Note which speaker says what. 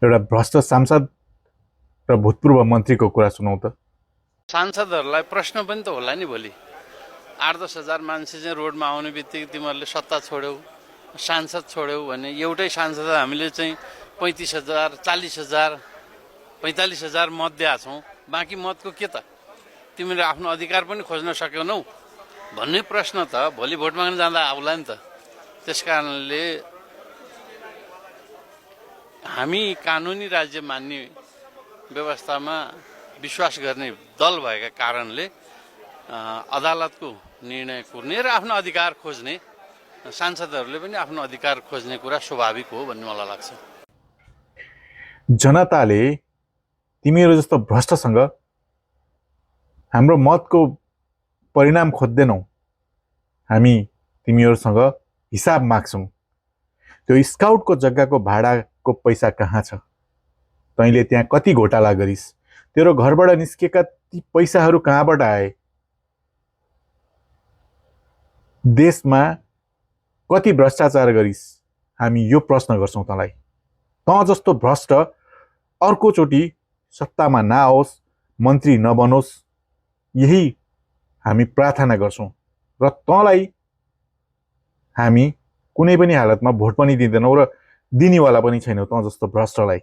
Speaker 1: एउटा भ्रष्ट सांसद र भूतपूर्व मन्त्रीको कुरा सुनौ त।
Speaker 2: सांसदहरूलाई प्रश्न पनि त होला नि भोलि। 8-10 हजार मान्छे चाहिँ रोडमा आउने बित्तिकै तिमीहरूले सत्ता छोड्यौ, सांसद छोड्यौ भने एउटै सांसद हामीले चाहिँ 35,000, 40,000, 45,000 मत दिएका छौँ, बाँकी मतको के त? तिमीले आफ्नो अधिकार पनि खोज्न सकेनौ भन्ने प्रश्न त भोलि भोट माग्न जाँदा आउला नि त। त्यस कारणले हामी कानुनी राज्य मान्ने व्यवस्थामा विश्वास गर्ने दल भएका कारणले अदालतको निर्णय कुर्ने र आफ्नो अधिकार खोज्ने, सांसदहरूले पनि आफ्नो अधिकार खोज्ने कुरा स्वाभाविक हो भन्ने मलाई लाग्छ।
Speaker 1: जनताले तिमीहरू जस्तो भ्रष्टसँग हाम्रो मतको परिणाम खोज्दैनौ, हामी तिमीहरूसँग हिसाब माग्छौँ। त्यो स्काउटको जग्गाको भाडाको पैसा कहाँ छ? तैँले त्यहाँ कति घोटाला गरिस्? तेरो घरबाट निस्केका ती पैसाहरू कहाँबाट आए? देशमा कति भ्रष्टाचार गरिस्? हामी यो प्रश्न गर्छौँ तँलाई। तँ जस्तो भ्रष्ट अर्कोचोटि सत्तामा नआओस्, मन्त्री नबनोस्, यही हामी प्रार्थना गर्छौँ। र तँलाई हामी कुनै पनि हालतमा भोट पनि दिँदैनौँ र दिनेवाला पनि छैनौँ तँ जस्तो भ्रष्टलाई।